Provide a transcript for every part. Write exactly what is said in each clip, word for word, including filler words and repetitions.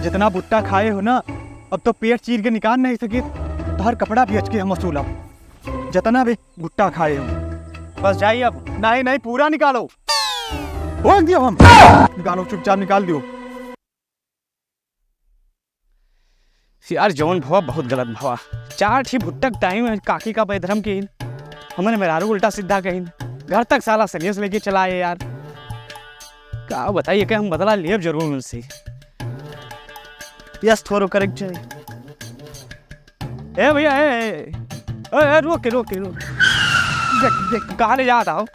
जितना भुट्टा खाए हो ना, अब तो पेट चीर के निकाल नहीं सकी। तोहर कपड़ा बेच के हम वसूलब, जितना भी भुट्टा खाए हो। बस जाई अब। नहीं, नहीं, पूरा निकालो। बोल दियो हम। निकालो, चुपचाप निकाल दियो। यार, जौन भवा बहुत गलत भवा। चार ठी भुट्टा के टाइम काकी का बेधरम की हमरे मेहरारू उल्टा सीधा कहिन। घर तक साला सनेस लेके चला आए यार। का बताइए कि हम बदला लेब जरूर उनसे। यस, थोड़ो करेक्ट है। ए भैया, ए, ए, ए, ए, रोक के, रोक के, रोक। देख, देख। कहाँ ले जात हो?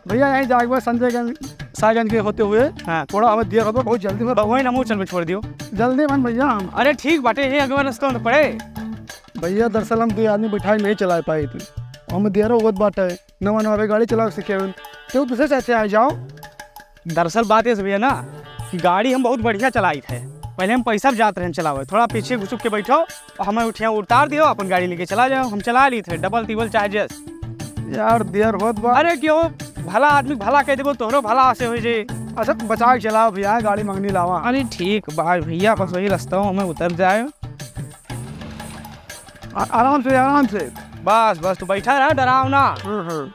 भैया, यहीं जाए हुए संजयगंज, साहिबगंज के होते हुए। हाँ। थोड़ा हमें देर होता, बहुत जल्दी में। वही ना, मुँह चल में छोड़ दियो। जल्दी में भैया हम। अरे ठीक बाटे, ये अगवा रास्ता में पड़े। भैया, दरअसल हम दो आदमी बैठा नहीं चला पाए थे, हमें देर होत बाटे। नवा नवा गाड़ी चलावे सीखे हन। तो दूसरे से अच्छा आ जाओ। दरअसल बात ये सब है ना कि गाड़ी हम बहुत बढ़िया चलाइत है। पहले हम पैसा जात रहन चलावे, थोड़ा पीछे घुसुक के बैठो और हमें उठिया उतार दियो, अपन गाड़ी लेके चला जाओ, हम चला ली थे डबल टिबल चाहे जस। यार, देर होत बा। अरे क्यों, भला आदमी भला कह देबो, तोहरो भला से हो जे। अच्छा, बचा के चलाओ भैया, गाड़ी मंगनी लावा। अरे ठीक बा भैया, बस वही रास्ता में उतर जाए। आ-, आराम से, आराम से। बस, बस, तू बैठा रहा, डराव ना। हम्म, हम्म।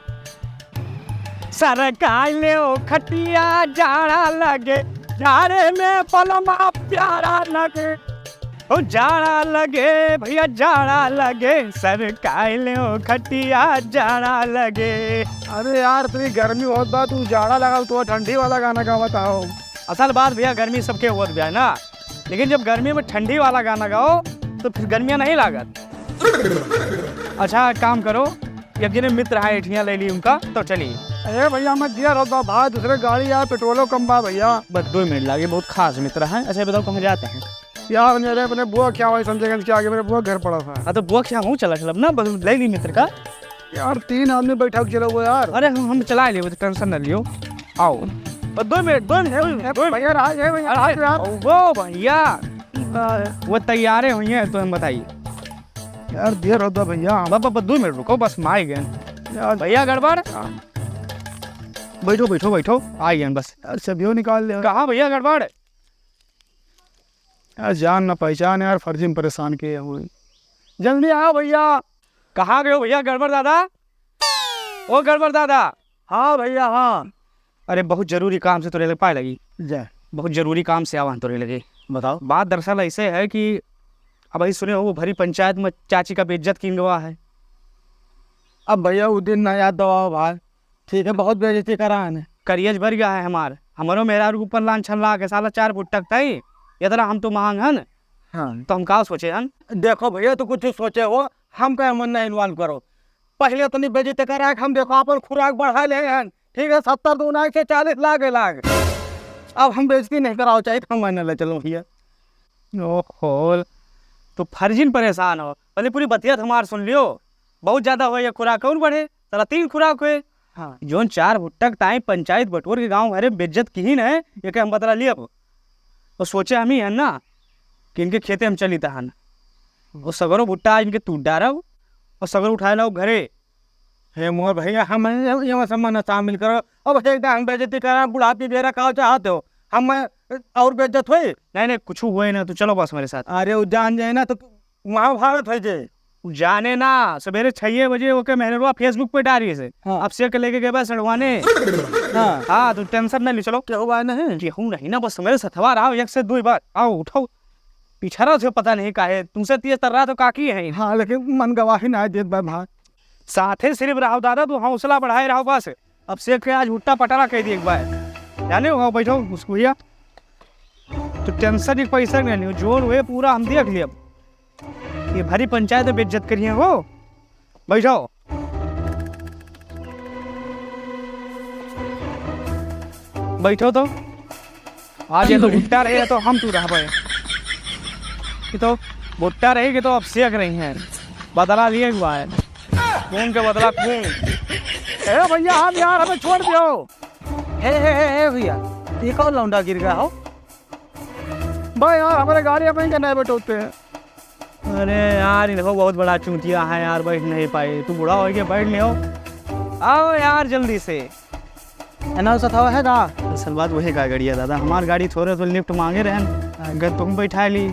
सरकाई ले ओ खटिया, जाड़ा लगे, जाड़े में पलमा प्यारा लगे। ओ जाड़ा लगे भैया, जाड़ा लगे, सरकाई ले ओ खटिया, जाड़ा लगे। अरे यार, इतनी गर्मी होत बा, तू जाड़ा लगा, तू ठंडी वाला गाना गावत हो। असल बात भैया, गर्मी सबके होत बा ना, लेकिन जब गर्मी में ठंडी वाला गाना गाओ, तो फिर गर्मियाँ नहीं लागत। अच्छा, एक काम करो, एक जने मित्र है, एठिया ले ली उनका, तो चली। अरे भैया, मैं दिया रहता भाई, दूसरे गाड़ी यार, पेट्रोलो कम बा भैया। बस दो मिनट लागे, बहुत खास मित्र है। अच्छा, बताओ, कहाँ जाते हैं? यार, मेरे अपने बुआ क्या हुआ, संजयगंज के आगे मेरे बुआ घर पड़ा था। हाँ, तो बुआ क्या हूँ, चला, चला ना, बस ले ली मित्र का। यार, तीन आदमी बैठा के चला हुआ यार। अरे, हम, हम चला लेबे, तो टेंशन ना लियो। आओ। बस दो मिनट, दो मिनट, दो मिनट। भैया, राज है भैया, अरे, राज यार। वो भैया, वो तैयारे हुई हैं, तो हम बताइए। यार, देर होता भैया। बस, बस, बस, दो मिनट रुको, बस, हम आ ही गए। यार। भैया, गड़बड़? हाँ। बैठो, बैठो, बैठो, आ ही गए बस। यार, सभियो निकाल ले। कहाँ भैया गड़बड़? यार, जान ना पहचान यार, फर्जी में परेशान किए हुए। जल्दी आओ भैया। कहाँ गए हो भैया गड़बड़ दादा? ओ गड़बड़ दादा। हाँ भैया, हाँ। अरे, बहुत जरूरी काम से तोरे लगे पाए लगी। जय। बहुत जरूरी काम से आवा तोरे लगे। बताओ। बात दरअसल ऐसे है कि अब अभी सुने हो, वो भरी पंचायत में चाची का बेइज्जत कीन गवा है। अब भैया, वो दिन ना याद दिलाओ भाई। ठीक है, बहुत बेइज्जती करा है। करियज भर गया है हमार। हमरो मेहरारू के ऊपर लांछन लाग है, साला चार फुट तक तई, इतना हम तो महंग हन। हाँ। तो हम का सोचे हन? देखो भैया, तू कुछ सोचे हो, हम का मन ना इन्वॉल्व करो। पहले इतनी बेइज्जती करा है कि हम देखो अपन खुराक बढ़ा ले हन, ठीक है, सत्तर दूना एक सौ चालीस लागे लाग। अब हम बेइज्जती नहीं कराओ चाहिए, हम ना ले चलो भैया। ओहो, तो फर्जिन परेशान हो, पहले पूरी बतिया तो हमार सुन लियो। बहुत ज्यादा हो या खुराक कौन बढ़े, साला तीन खुराक हुए। हाँ। जोन चार भुट्टक ताई पंचायत बटोर के गाँव भरे बेइज्जत किहिन है, ये के हम बदला लियब। और सोचे हम ही है ना कि इनके खेते हम चली तहन। और सगरो भुट्टा आज इनके तूट डारब और सगरो उठाए लाओ घरे। हे मोर भैया, हम ये, ये सब मन शामिल करो। अब एक हम बेइज्जती करा, बुढ़ापी बेरा का चाहते हो? हम और बेइज्जत होई? नहीं, नहीं, कुछ हुए ना, तू चलो बस मेरे साथ। अरे, वो जान जाए ना तो वहाँ भारत हो जाए। उ जाने ना, सवेरे छह बजे ओके मेहरवा Facebook पे डारी से। हाँ। अब से के लेके गए बा सड़वाने। हाँ। हाँ, तू टेंशन ना ले, चलो। क्या हुआ नहीं? केहू नहीं ना, बस मेरे सथवा रहो, एक से दो बार। आओ, उठाओ। पिछड़ा से पता नहीं काहे, तुमसे तेज तर रहा तो काकी है। हाँ, लेकिन मन गवाही ना देत बा भाई। साथे सिर्फ रहो दादा, तू हौसला बढ़ाए रहो बस। अब से के आज हुट्टा पटाला कह दिए एक बार। जाने हो, बैठो, उसको भैया। तो टेंशन एक पैसा नहीं लियो, जोन हुए पूरा हम देख लिया। ये भरी पंचायत में बेइज्जत करिए हो। बैठो। बैठो तो। आज ये तो भुट्टा रहे तो हम तू रहबे। ये तो भुट्टा रहे कि तो अब सेक रही हैं। बदला लिए हुआ है। खून के बदला खून। ए भैया, हम यार, हमें छोड़ दियो। हे, हे, हे, हे भैया, ये कौन लौंडा गिर गया हो? भाई यार, हमारे गाड़ी अपन के नहीं बैठोते हैं। अरे यार, इनको बहुत बड़ा चूतिया है यार, बैठ नहीं पाए। तू बूढ़ा हो गया, बैठ नहीं हो। आओ यार, जल्दी से। एना सथवा है का? असल बात वही का गड़िया दादा, हमार गाड़ी थोड़े तो लिफ्ट मांगे रहन, अगर तुम बैठा ली।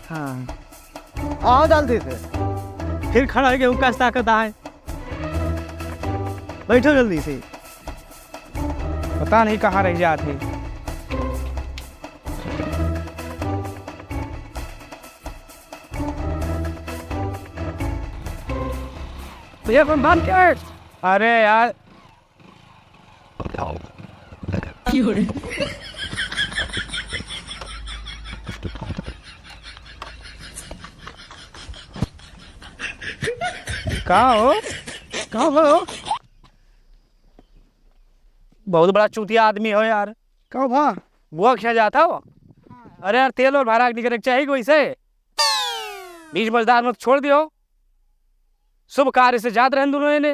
हाँ। आओ जल्दी से। फिर खड़ा होके हुक्का से ताकत आए। बैठो जल्दी से। पता नहीं कहाँ रह जात है। भैया, कौन बात क्या है? अरे यार। का हो? का हो? बहुत बड़ा चूतिया आदमी हो यार। का भा? बुआ खिया जात हो? अरे यार, तेल और भरा के निकरे के चाही कि वैसे बीच मझधार में छोड़ दियो। शुभ कार्य से जात रहन दोनों एने।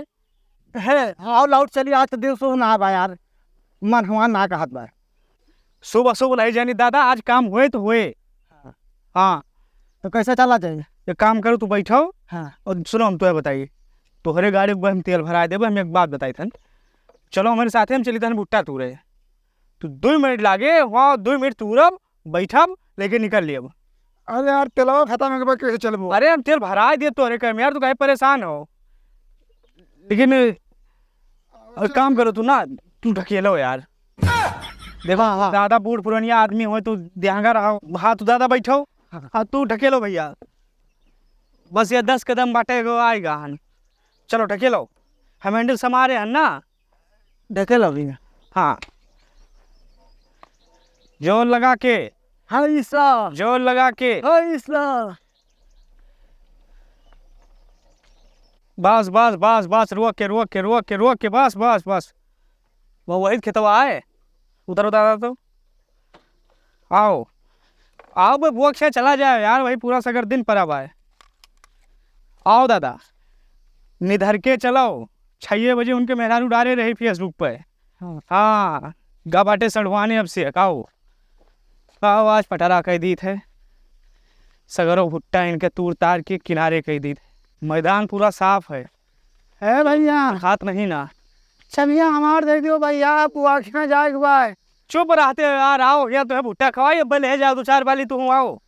हे, आओ लाउड चली, आज तो दिन शुभ ना बा यार, मन हमार ना कहत बा। शुभ अशुभ नहीं जानी दादा, आज काम होए तो होए। हाँ। हाँ। तो कैसे चला जाए? एक काम करो, तू बैठो। हाँ। और सुनो, हम तोहे बताइए, तोहरे गाड़ी में हम तेल भरा देबे। हम एक बात बताई थन, चलो हमारे साथे, हम चली थन भुट्टा तूरे। तू दो मिनट लागे, वहाँ दो मिनट तूरब, बैठब, लेके निकल लेब। अरे यार, तेलवा खत्म हो गया, कैसे चलबो? अरे हम तेल भरा दिए तोहरे कर में यार, तू काहे परेशान हो? लेकिन एक काम करो तू ना, तू ढकेलो यार। देखो, हाँ, हाँ। ज्यादा बूढ़ पुरनिया आदमी हो तो देहंगा रहो, हाँ, तू ज्यादा बैठो। हाँ। हाँ, तू ढकेलो भैया, बस ये दस कदम बाटे गो आएगा हन। चलो ढकेलो, हम हैंडल समारे हन ना। ढकेलो भैया। हाँ, जोर लगा के। हाँ ईसा। जोर लगा के। हाँ ईसा। बस, बस, बस, बस, रोक के, रोक के, रोक के, रोक के, बस, बस, बस। वो वही खेतवा आए, उधर, उधर, उधर तो। आओ, आओ बे, बुआ खिया चला जाए यार, वही पूरा सगर दिन पड़ा बा है। आओ दादा, निधर के चलाओ, छः बजे उनके मेहरारू डारे रही Facebook पे। हाँ। हाँ, गा बाटे सड़वाने अब से, आओ। आओ, आज पटरा कह दीत है। सगरो भुट्टा इनके तूर तार के किनारे कह दीत है। मैदान पूरा साफ है। ए भैया। खात नहीं ना। अच्छा भैया, हमार दे दियो भैया, बुआ खिया जाए के बा। चुप रहते हो यार, आओ, या तो है भुट्टा खवाई, अब ले जाओ दो चार बाली, तू आओ।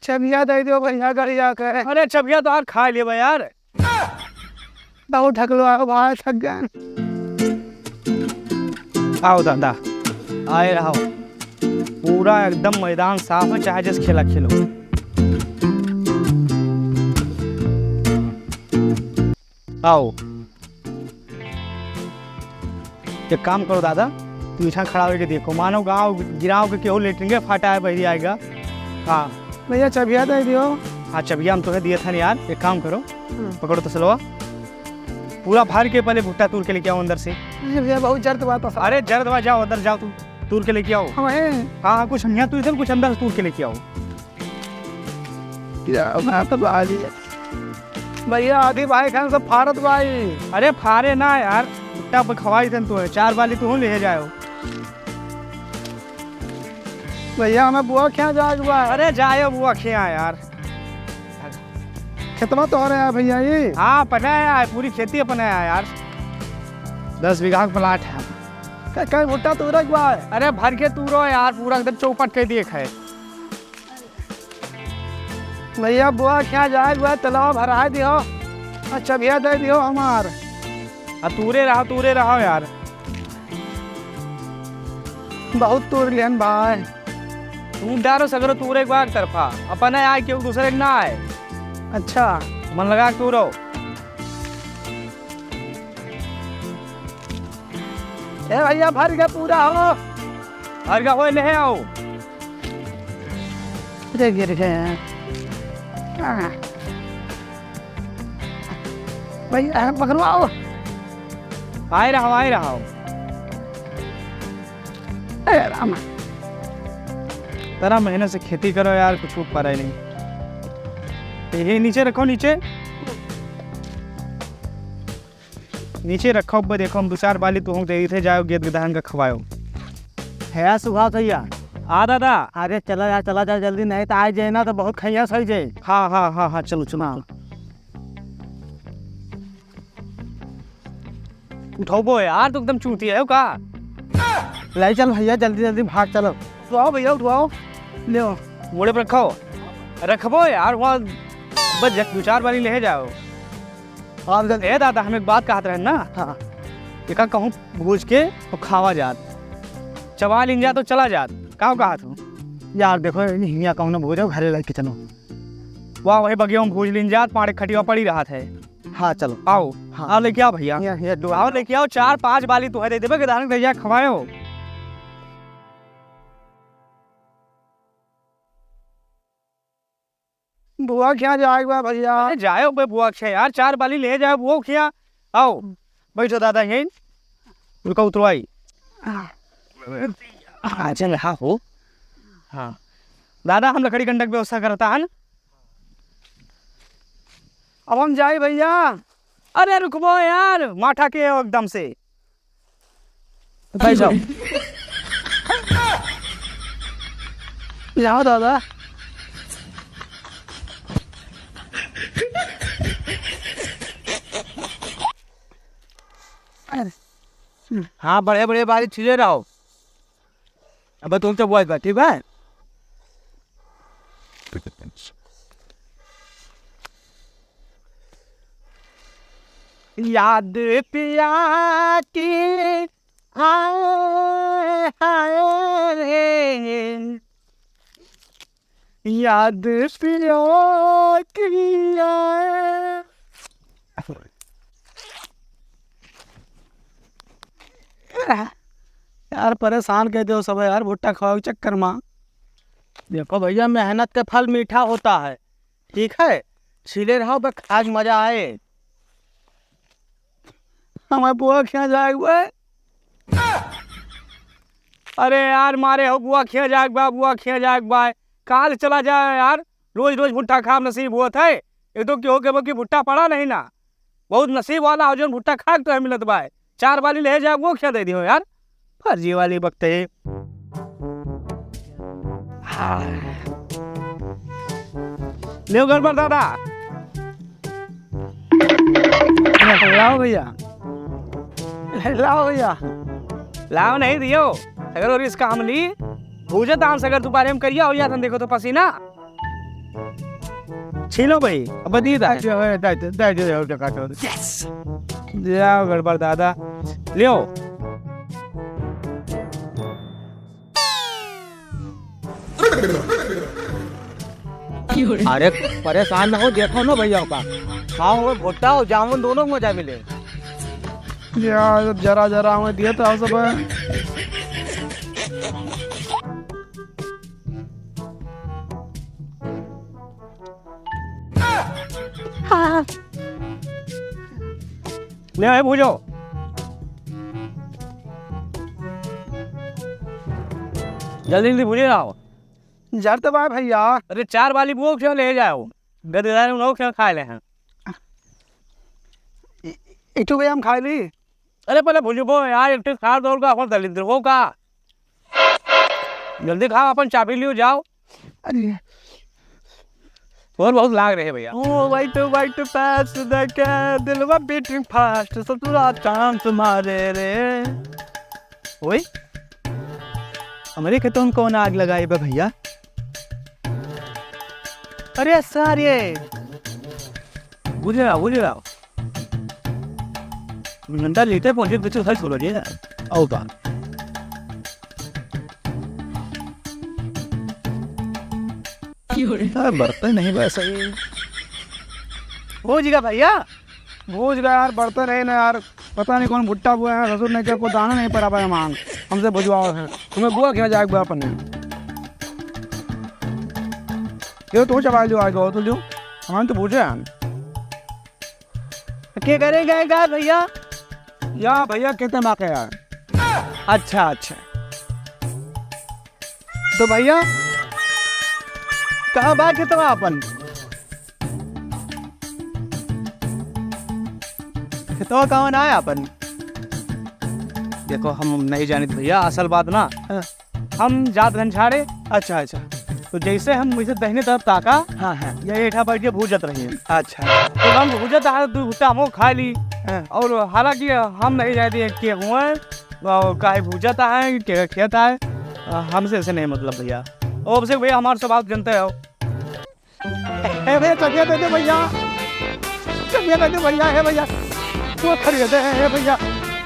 चबिया दे दियो भैया, गड़िया के। अरे चबिया तो यार खा लेबे यार। बहुत ढकलो आओ भाई, थक गए। आओ दादा, आए रहो। पूरा एकदम मैदान साफ है, चाहे जैसे खेला खेलो। आओ, एक काम करो दादा, तू इहाँ खड़ा होके देखो, मानो गाँव गिराव के केहू लेटरिंगे फाटा है, बहरी आएगा। हाँ। भैया, चबिया दे दियो। हाँ, चबिया हम तोहे दिए था यार, एक काम करो, हम्म। पकड़ो तसलवा, पूरा भर के पहले भुट्टा तूर के लेके आओ अंदर से। अरे भैया, बहुत जर्द बात है। अरे जर्द बा, जाओ अंदर जाओ, तू तूर के लेके आओ। हम हैं। हाँ, हाँ, कुछ हम यहाँ तूर, कुछ अंदर से तूर के लेके आओ। क्या बात है भाई। भैया, आधी भाई खान सब फारत भाई। अरे फारे ना यार, भुट्टा पे खवाई थन तो है, चार बाली तू ले जाओ। भैया, हमें बुआ खिया जाए के बा। अरे जाए बुआ खिया यार। खेतवा तो हो रहा है भैया ये। हाँ, अपना है, पूरी खेती अपना है यार। दस बीघा का प्लाट है। क-, कई भुट्टा तूरे के बा? अरे भर के तूरो यार, पूरा एकदम चौपट के देख है। भैया, बुआ खिया जाए, बुआ तलवा भराए दियो, और चबिया दे दियो हमार। आ, तूरे रहो, तूरे रहो यार। बहुत तूर लिहन भाई। तू डारो सगरो तूरे एक बार तरफा, अपन है आए, केहू दूसरे के ना आए। अच्छा। मन लगा के तूरो। ए भैया, भर के पूरा हो। भर के होए, ले आओ। अरे गिर गए। हाँ। भैया, पकड़वाओ। आए रहो, आए रहो। ए राम। तेरह महीने से खेती करो यार, कुछ ऊपर है नहीं। ये नीचे रखो, नीचे। नीचे रखो, अब देखो, हम दो चार बाली तुहूँ दे थे, जाओ गेद गदहन का खवायो। है सुभाष भैया। आ दादा। अरे चला जा, चला जा जल्दी, नहीं तो आ जाए ना तो बहुत खैया सही जाए। हाँ, हाँ, हाँ, हाँ, चलो, चलो, हाँ। चलो। उठाओ बो यार, तू एकदम चूतिया है का? ले चल भैया, जल्दी जल्दी भाग चलो। उठवाओ भैया, उठवाओ। ले आओ। मुड़े पर रखो। रखबो यार, वहाँ बस जब दो चार बाली ले जाओ। आप जब ए दादा, हम एक बात कहत रहन ना। हाँ। एका कहूँ भूज के और खावा जात, चबा लीन जात तो चला जात। का कहत हो? यार देखो, हियाँ कहूँ ना भूजो, घरे लाइके चलो। वाह, वही बगिया में भूज लीन जात, पाड़े खटिया पड़ी रहत है। हाँ, चलो। आओ। हाँ। आओ, लेके आओ भैया। हियाँ, हियाँ, दो। आओ, लेके आओ, चार पाँच बाली तुहे दे देबे, के धान दे जा, खवायो। बुआ खियाँ जाए बा भैया। अरे जाए बे बुआ खियाँ यार, चार बाली ले जाए बुआ खियाँ। आओ, बैठो दादा यहीं। रुका, उतरवाई। हाँ, चल, हाँ हो। हाँ। दादा, हम लकड़ी कंडक व्यवस्था करता है ना। अब हम जाई भैया। अरे रुकबो यार, माठा के हो एकदम से। भाई साहब। जाओ दादा। अरे। हाँ, बड़े बड़े बाली छिले रहो। अब तुम तो बुआई बा, ठीक बा? याद पिया की, हाय, हाय रे। याद पिया की आए। यार, परेशान कर दो सब यार, भुट्टा खवावे के चक्कर मा। देखो भैया, मेहनत के फल मीठा होता है, ठीक है? छीले रहो, बस आज मजा आए। हमारे बुआ खियाँ जाए हुए। अरे यार, मारे हो, बुआ खियाँ जाए बा, बुआ खियाँ जाए बा। काल चला जाए यार, रोज रोज भुट्टा खाब नसीब होत है। एक तो केहू के भुट्टा पड़ा नहीं ना, बहुत नसीब वाला हो जौन भुट्टा खाए के तो मिलत बा। चार बाली ले जाए, वो खियाँ दे दियो यार, फर्जी वाली बकते। हाँ। लेव गड़बड़ दादा। लाओ भैया, लाओ भैया। लाओ नहीं दियो, अगर और इसका हम ली, भूजत आम सगर दोबारे हम करिया हो जातन, देखो तो पसीना। छीलो भाई, अब दी दा। अच्छा, ओए, दा, दा, दा, दा, दा, दा। Yes। जाओ गड़बड़ दादा, लियो। अरे परेशान ना हो, देखो ना भैया का, खाओ वो भुट्टा और जामुन दोनों को मजा मिले। यार जरा जरा हमें दिया था सब। ले आए भूजो। जल्दी जल्दी भूजे लाओ। जर तो बा भैया। अरे चार बाली वो क्यों ले जाओ? गदेदार उन्हों क्यों खा ले हैं? इ-, इटू भैया हम खा ली। अरे पहले भुजबो यार, एक ठे खार दौड़ का अपन दलिद्र हो का। जल्दी खाओ, अपन चाबी लियो जाओ। अरे। और बहुत लाग रहे भैया। ओ वाइट वाइट पैस देखे दिलवा beating fast, ससुरा chance मारे रे। ओए, हमरे खेतों में कौन आग लगाई बा भैया? अरे सारे। बुझे रहा, बुझे रहा। घंटा लेटे पहुंचे, पीछे उधर छोड़ो जी। आओ बा। यार, बर्तन नहीं बा सही। भूज गया भैया। भूज गया यार, बर्तन है ना यार। पता नहीं कौन भुट्टा बोया है, ससुर ने क्या को दाना नहीं पड़ा पाया मांग। हमसे भुजवाओ है। तुम्हें बुआ क्या जाए बुआ अपने। ये तो चबा लियो, आगे हो तो लियो। हम तो भूजे हैं। के करे गए का भैया? या भैया खेते में आके यार। अच्छा, अच्छा। तो भैया, कहाँ बा खेतवा अपन? खेतवा कहाँ ना है अपन? देखो, हम नहीं जानित भैया, असल बात ना, हाँ। हम जात रहन झाड़े। अच्छा, अच्छा। तो जैसे हम वैसे दहिने तरफ ताका, हाँ, हाँ। ये एठा बैठ के भूजत रही। अच्छा। तो हम भूजत आए, दो भुट्टा हमो खा ली। हाँ। और हालांकि हम नहीं जानित के हुए, और काहे भूजत आए, के खेत आए, हमसे ऐसे नहीं मतलब भैया। ओ अभिषेक भैया, हमार स्वभाव जनते हो। ए भैया, चबिया दे दे भैया, चबिया दे दे भैया, हे भैया, वो खरीदे हैं, हे भैया।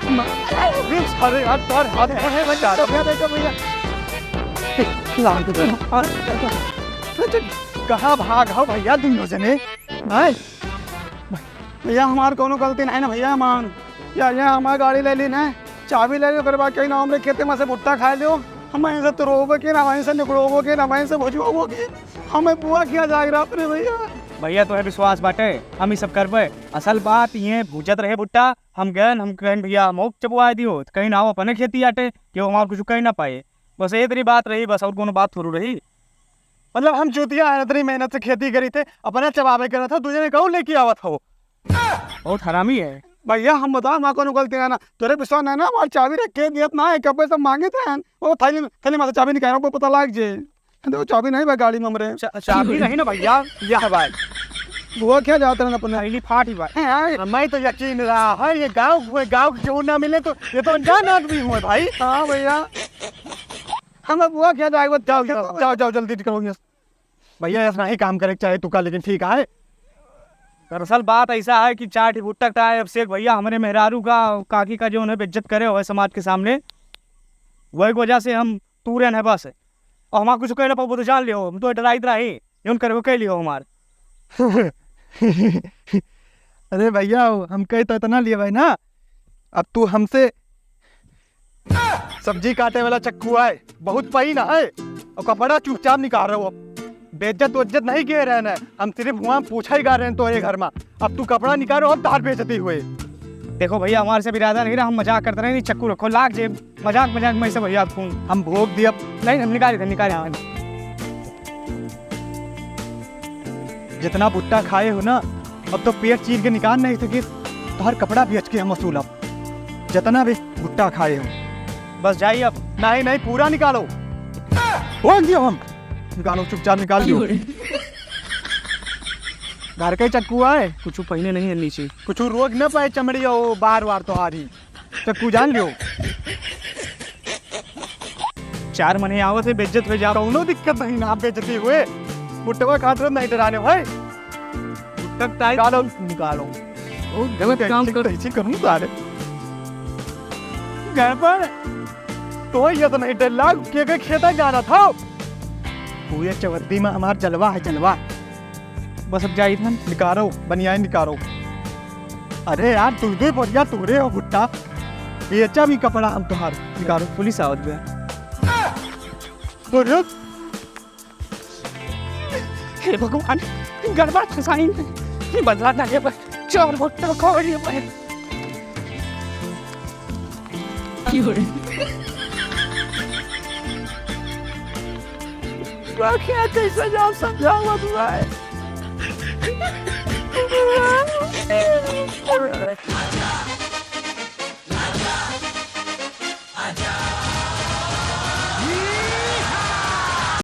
म-, अरे, अरे यार, तार हाथ है, हे भैया, चबिया दे दे भैया। ला दे दे। कहाँ भाग हो भैया, दुनों जने? भाई, भैया, हमार कौनो गलती नहीं ना भैया, मान। या, या हमार गाड़ी ले ली ना, चाबी ले ली, ओकरे बाद कहीं ना हमरे खेते में से भुट्टा खाए लियो। हम यहीं से तुरोबो के ना, वहीं से निकरोबो के ना, वहीं से भुजवाबो के। हमें बुआ किया जाएगा अपने भैया। भैया, तोहे विश्वास बाटे, हम ई सब करबे। असल बात ये भूजत रहे भुट्टा, हम गए, हम कहें, "भैया, हम ओक चबवाए दियो," तो कहीं ना, "वो अपने खेती आटे, कि वो हमार कुछ कहीं ना पाए।" बस ये तेरी बात रही, बस और कोनो बात थोड़ू रही। मतलब, हम चूतिया हैं, इतनी मेहनत से खेती करी थे, अपना चबावे करत था, दूसरे ने कहूँ लेके आवत हो। बहुत हरामी है। भैया, हम बताओ, हमार कोनो गलती है ना, तोरे विश्वास नहीं ना, हमार चाबी रख के दियत ना है, कब्बे सब मांगे थे हैं। ओ, थैली, थैली में से चाबी निकाल, वो पता लाग जे। देखो, चाबी नहीं बा गाड़ी में हमरे। चा-, चाबी नहीं ना भैया, यह है भाई। वो क्या जात रहन अपने? थैली फाट ही भाई। हैं, आए। हमें तो यकीन रहा है, ये गाँव, गाँव के केहू ना मिले तो ये तो अनजान आदमी हुए भाई। हाँ भैया। हम अब वो क्या जाएगा? जाओ, जाओ, जाओ, जाओ, जल्दी करो ये। भैया, ऐसा नहीं काम करे के चाहे तू का, लेकिन ठीक है। दरअसल बात ऐसा है कि चार ठी भुट्टा कटाए अभिषेक भैया, हमरे मेहरारू का, काकी का जो उन्हें बेइज्जत करे हुए समाज के सामने, वही वजह से हम तू रहन है बस। और हमार कुछ कहना पाबो तो जान लियो, हम तो डराइत रही, जौन करे वो कह लियो हमार। अरे भैया, हम कह तो इतना लिए भाई ना, अब तू हमसे सब्जी काटे वाला चक्कू है, बहुत पई ना है, और कपड़ा चुपचाप निकाल रहो। अब बेइज्जत उज्जत नहीं किए रहना है, हम सिर्फ हुआँ पूछा ही गा रहे हैं तोरे घर में। अब तू कपड़ा निकालो, अब तार बेइज्जती हुए। देखो भैया, हमारे से इरादा नहीं रहा, हम मजाक करते रहे, नहीं चक्कू रखो, लाग जे मजाक मजाक में ऐसे भैया आप खून। हम भोग दिए अब। नहीं, हम निकाले थे, निकाले थे। जितना भुट्टा खाए हो ना, अब तो पेट चीर के निकाल नहीं सके, तो हर कपड़ा बेच के हम वसूलब। जितना भी भुट्टा खाए हो। बस जाइए अब। नहीं, नहीं, पूरा निकालो। हो गया हम। निकालो, चुपचाप निकाल दो। घर का ही चक्कू है। कुछ पहिने नहीं है नीचे। कुछ रोक न पाए चमड़ी हो बार बार तो आ रही। चक्कू जान लियो। चार मने आवत है, बेइज्जत हो जाओ। कौनो दिक्कत नहीं ना, बेइज्जती हुए। मुट्ठवा खात रहो, नहीं डराने भाई। मुट्ठक टाइट। निकालो, निकालो। ओ, गलत काम कर। तैसी करूँ सारे। गड़बड़। तो ये तो नहीं डर लाग, के के खेता जाना था। पूरे चवद्दी में हमार जलवा है, जलवा। बस अब जाई थन। निकारो, बनियान निकारो। अरे यार, तू दे बढ़िया तोरे हो भुट्टा। बेचा भी कपड़ा हम तोहार। निकारो, पुलिस आवत बे। अरे, हे भगवान, गड़बड़ फंसाइन। ये बदला ना लेबे, चोर भुट्टा खो लेबे। क्यों रे? आखिर कैसे जाओ समझाओ भाई।